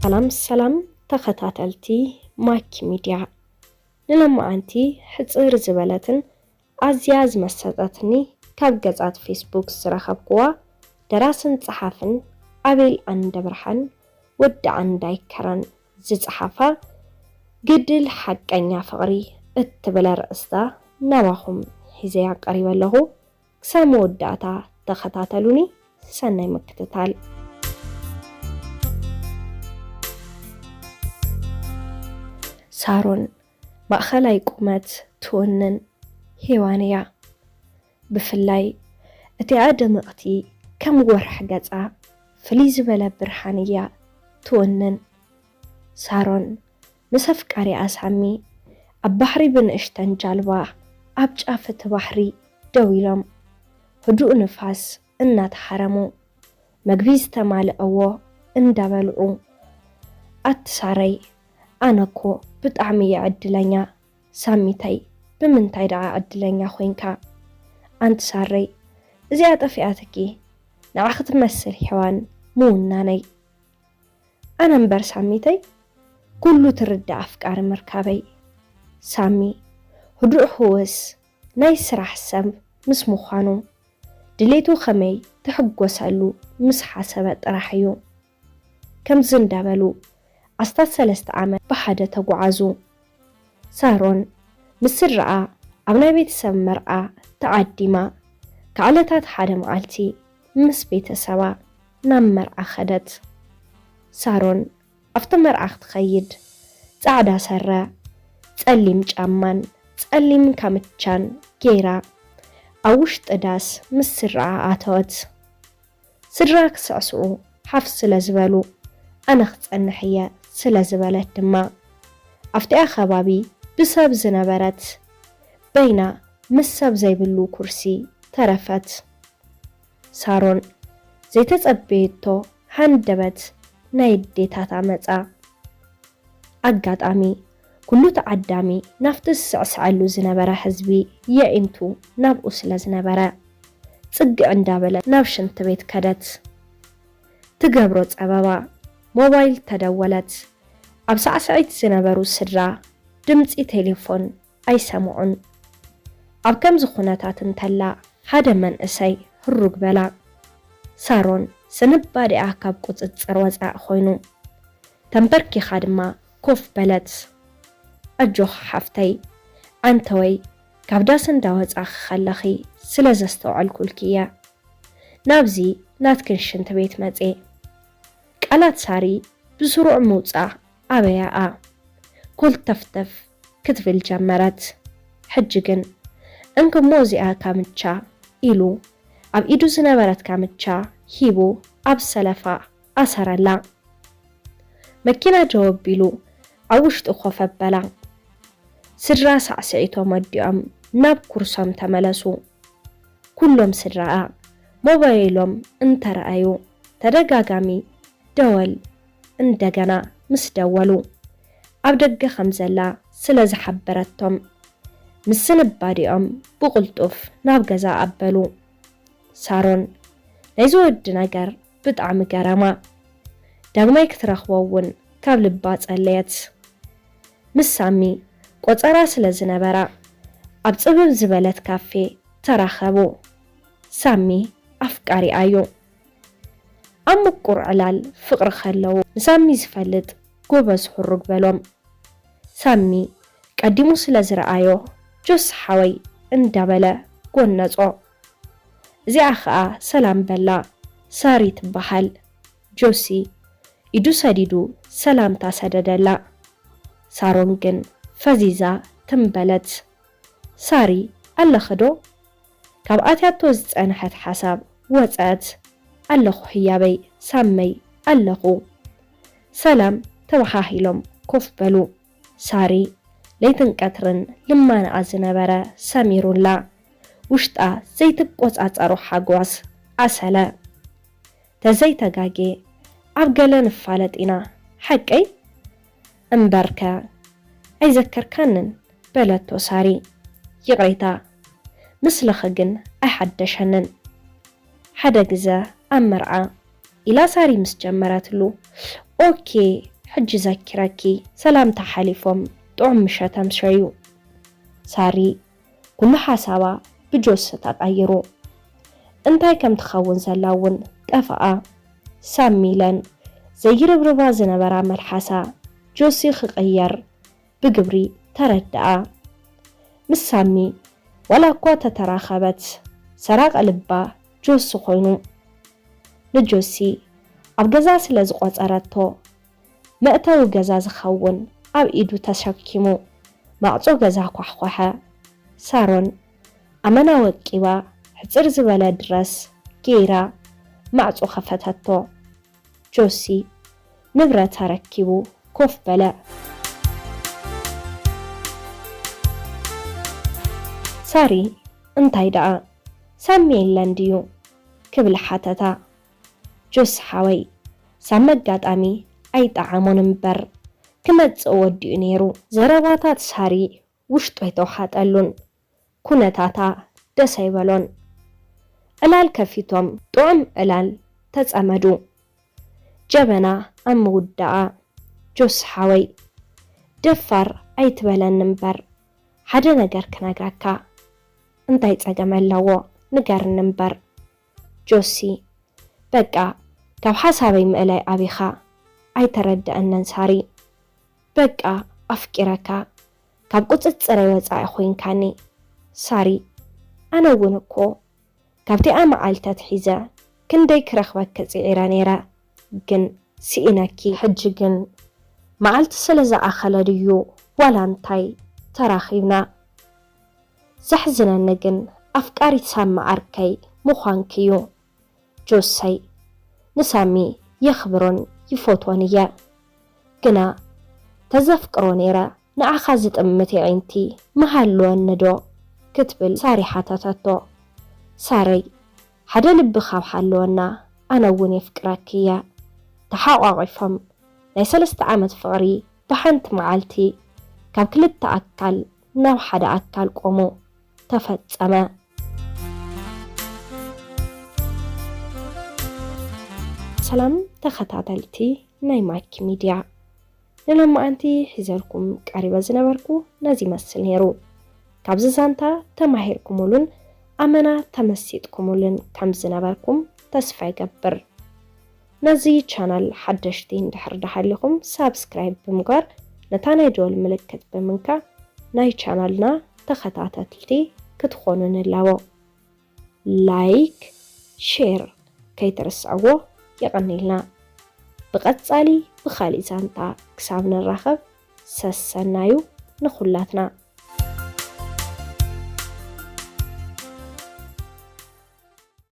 ሰላም ሰላም ተኸታተልቲ ማኪ ሚድያ፣ ንሎማዓንቲ ሕጽር ዝበለትን ኣዝያ ዝመሰጠትኒ ካብ ገጻት ፌስቡክ ዝረኸብኩዋ ደራስን ጸሓፍን ኣቤል ዓንደብርሃን ወዲ ዓንዳይ ከረን ዝጸሓፋ ግድል ሓቀኛ ፍቕሪ እትብል ኣርእስታ ናባኹም ሒዘያ ቀሪበ ኣለኹ። ክሳብ መወዳእታ ተኸታተሉኒ። ሰናይ ምክትታል። ሳሮን ማእኸላይ ቁመት ትውንን ሄዋን እያ። ብፍላይ እቲኣ ድምቕቲ ከም ወርሒ ገጻ ፍልይ ዝበለ ብርሃን እያ ትውንን። ሳሮን ምስ ኣፍቃሪኣ ሳሚ ኣብ ባሕሪ ብንእሽተን ጃልባ ኣብ ጫፍ እቲ ባሕሪ ደው ኢሎም ህዱእ ንፋስ እናተሃረሙ መግቢ ዝተማልአዎ እንዳበልዑ፣ ኣቲ ሳረይ፣ ኣነ እኮ ብጣዕሚ እየ ዕድለኛ። ሳሚተይ፣ ብምንታይ ደኣ ዕድለኛ ኮይንካ? ኣንቲ ሳረይ፣ እዚኣ ጠፊኣትኪ፣ ንዓኺ ትመስል ሄዋን ምውናነይ። ኣነ እምበር ሳሚተይ፣ ኩሉ ትርዳእ ኣፍቃሪ ምርካበይ። ሳሚ፣ ህዱእ ህውስ ናይ ስራሕ ሰብ ምስ ምዃኑ፣ ድሌቱ ከመይ ትሕጎሰሉ ምስ ሓሰበ ጥራሕ እዩ። ከምዚ እንዳበሉ ኣስታት ሰለስተ ዓመት ብሓደ ተጓዓዙ። ሳሮን ምስ ስድራኣ ኣብ ናይ ቤተሰብ መርዓ ተዓዲማ፣ ካብ ዕለታት ሓደ መዓልቲ ምስ ቤተሰባ ናብ መርዓ ኸደት። ሳሮን ኣብቲ መርዓ ክትኸይድ ጻዕዳ ሰረ፣ ጸሊም ጫማን ጸሊም ካምቻን ገይራ ኣብ ውሽጢ ዳስ ምስ ስድራኣ ኣተወት። ስድራ ክስዕስዑ ሓፍ ስለ ዝበሉ፣ ኣነ ክጸንሕ እየ ስለ ዝበለት ድማ፣ ኣብቲኣ ከባቢ ብሰብ ዝነበረት በይና ምስ ሰብ ዘይብሉ ኩርሲ ተረፈት። ሳሮን ዘይተጸበየቶ ሃንደበት ናይ ኣዴታታ መጻ። ኣጋጣሚ፣ ኩሉ ተዓዳሚ ናብቲ ዝስዕስዐሉ ዝነበረ ህዝቢ የዒንቱ ናብኡ ስለ ዝነበረ፣ ጽግዕ እንዳበለት ናብ ሽንቲ ቤት ከደት። ትገብሮ ጸበባ፣ ሞባይል ተደወለት። ኣብ ሳዕስዒት ዝነበሩ ስድራ ድምጺ ቴሌፎን ኣይሰምዑን። ኣብ ከምዚ ኩነታት እንተላ፣ ሓደ መንእሰይ ህሩግ በላ። ሳሮን ስንባዴኣ ካብ ቁጽጽር ወጻኢ ኮይኑ፣ ተንበርኪኻ ድማ ኮፍ በለት። ኣጆኺ ሓፍተይ፣ ኣንተወይ፣ ካብ ዳስ እንዳወጻኺ ከለኺ ስለ ዘስተውዐልኩልኪ እየ ናብዚ ናትክን ሽንቲ ቤት መጽየ። ቃላት ሳሪ ብስሩዕ ምውጻእ ኣበያኣ። ኮልተፍተፍ ክትብል ጀመረት። ሕጂ ግን፣ እንክሞ እዚኣ ካምቻ፣ ኢሉ ኣብ ኢዱ ዝነበረት ካምቻ ሂቡ ኣብ ሰለፋ ኣሰረላ። መኪና ደው ኣቢሉ ኣብ ውሽጢ ኮፍ ኣበላ። ስድራ ሳዕስዒቶም ወዲኦም ናብ ኩርሶም ተመለሱ። ኩሎም ስድራኣ ሞባይሎም እንተረኣዩ፣ ተደጋጋሚ ደወል እንደገና ምስ ደወሉ፣ ኣብ ደገ ከም ዘላ ስለ ዝሓበረቶም፣ ምስ ስንባዲኦም ብቕልጡፍ ናብ ገዛ ኣበሉ። ሳሮን ናይዚ ወዲ ነገር ብጣዕሚ ገረማ። ዳግማይ ክትረኽቦ እውን ካብ ልባ ጸለየት። ምስ ሳሚ ቆጸራ ስለ ዝነበራ፣ ኣብ ጽብብ ዝበለት ካፌ ተራኸቡ። ሳሚ ኣፍቃሪኣ እዩ። ኣብ ምቁር ዕላል ፍቕሪ ከለዉ ንሳሚ ዝፈልጥ ጎበዝ ሕሩግ በሎም። ሳሚ ቀዲሙ ስለ ዝረኣዮ፣ ጆሲ ሓወይ እንዳበለ ጎነጾ። እዚኣ ኸኣ ሰላም በላ። ሳሪ ትበሃል። ጆሲ ኢዱ ሰዲዱ ሰላምታ ሰደደላ። ሳሮን ግን ፈዚዛ ትም በለት። ሳሪ፣ ኣለኺ ዶ? ካብ ኣትያቶ ዝጸንሐት ሓሳብ ወጸት። ኣለኹ ህያበይ፣ ሳመይ፣ ኣለኹ። ሰላም ተባሃሂሎም ኮፍ በሉ። ሳሪ ለይትን ቀትርን ልማንኣ ዝነበረ ሰሚሩላ፣ ውሽጣ ዘይትቆጻጸሮ ሓጎስ ዓሰለ። ተዘይተጋጌ ኣብ ገለ ንፋለጥ ኢና፣ ሓቀይ? እምበርከ ኣይዘከርካንን፣ በለቶ ሳሪ። ይቕሬታ፣ ምስልኺ ግን ኣይሓደሸንን። ሓደ ግዘ ኣብ መርዓ፣ ኢላ ሳሪ ምስ ጀመረትሉ፣ ኦኬ፣ ሕጂ ዘኪረኪ። ሰላምታ ሓሊፎም ጥዑም ምሸት ኣምሸዩ። ሳሪ ኩሉ ሓሳባ ብጆሲ ተቐይሩ። እንታይ ከም ትኸውን ዘላ እውን ጠፍኣ። ሳሚ ኢለን ዘይርብርባ ዝነበራ መልሓሳ ጆሲ ክቕየር ብግብሪ ተረድኣ። ምስ ሳሚ ዋላ እኳ ተተራኸበት፣ ሰራቒ ልባ ጆሲ ኮይኑ። ንጆሲ ኣብ ገዛ ስለ ዝቖጸረቶ፣ መእተዊ ገዛ ዝኸውን ኣብ ኢዱ ተሰኪሙ ማዕጾ ገዛ ኳሕኳሐ። ሳሮን ኣመና ወቂባ ሕጽር ዝበለ ድረስ ገይራ ማዕጾ ከፈተቶ። ጆሲ ንብረት ኣረኪቡ ኮፍ በለ። ሳሪ እንታይ ደኣ ሳሚ የለን ድዩ ክብል ሓተታ። ጆሲ ሓወይ ሳሚ ኣጋጣሚ ኣይጠዓሞን እምበር ክመጽእ ወዲኡ ነይሩ። ዘረባታት ሳሪ ውሽጡ ኣይተውሓጠሉን። ኩነታታ ደስ ኣይበሎን። ዕላል ከፊቶም ጥዑም ዕላል ተጸመዱ። ጀበና ኣብ ምውዳኣ ጆሲ ሓወይ ደፋር ኣይትበለኒ እምበር ሓደ ነገር ክነግረካ። እንታይ ጸገም ኣለዎ ንገርኒ እምበር። ጆሲ በቃ ካብ ሓሳበይ ምእላይ ኣቢኻ ኣይተረድኣንን ሳሪ። በቃ ኣፍቂረካ ካብ ቁጽጽረይ ወጻኢ ኮይንካኒ ሳሪ። ኣነ እውን እኮ ካብቲኣ መዓልቲ ኣትሒዘ ክንደይ ክረኽበኪ ጽዒረ ነይረ ግን ስኢነኪ። ሕጂ ግን መዓልቲ ስለ ዝኣኸለ ድዩ ዋላ እንታይ ተራኺብና። ዘሕዝነኒ ግን ኣፍቃሪት ሳሚ ዓርከይ ምዃንኪ እዩ። ጆሰይ ንሳሚ የኽብሮን ይፈትዎን እየ። ግና ተዘፍቅሮ ነይረ ንዓኻ ዝጥምት የዒንቲ ምሃልወኒ ዶ ክትብል ሳሪ ሓተተቶ። ሳረይ ሓደ ልቢ ካብ ሓለወና ኣነ እውን የፍቅረኪ እየ። ተሓቋቒፎም ናይ ሰለስተ ዓመት ፍቕሪ ብሓንቲ መዓልቲ ካብ ክልተ ኣካል ናብ ሓደ ኣካል ቆሙ ተፈጸመ። ሰላም ተኸታተልቲ ናይ ማኪ ሚድያ፣ ንሎማዓንቲ ሒዘልኩም ቀሪበ ዝነበርኩ ነዚ ይመስል ነይሩ። ካብዚ ዛንታ ተማሂርኩምሉን ኣመና ተመሲጥኩምሉን ከም ዝነበርኩም ተስፋ ይገብር። ነዚ ቻናል ሓደሽቲ እንድሕር ደሃሊኹም ሳብስክራይብ ብምግባር ነታ ናይ ደወል ምልክት ብምንካ ናይ ቻናልና ተኸታተልቲ ክትኾኑ ንላቦ። ላይክ፣ ሼር ከይትርስዕዎ። የቐንየልና። ብቐጻሊ ብኻሊእ ዛንታ ክሳብ ንራኸብ ሰሰናዩ ንኹላትና።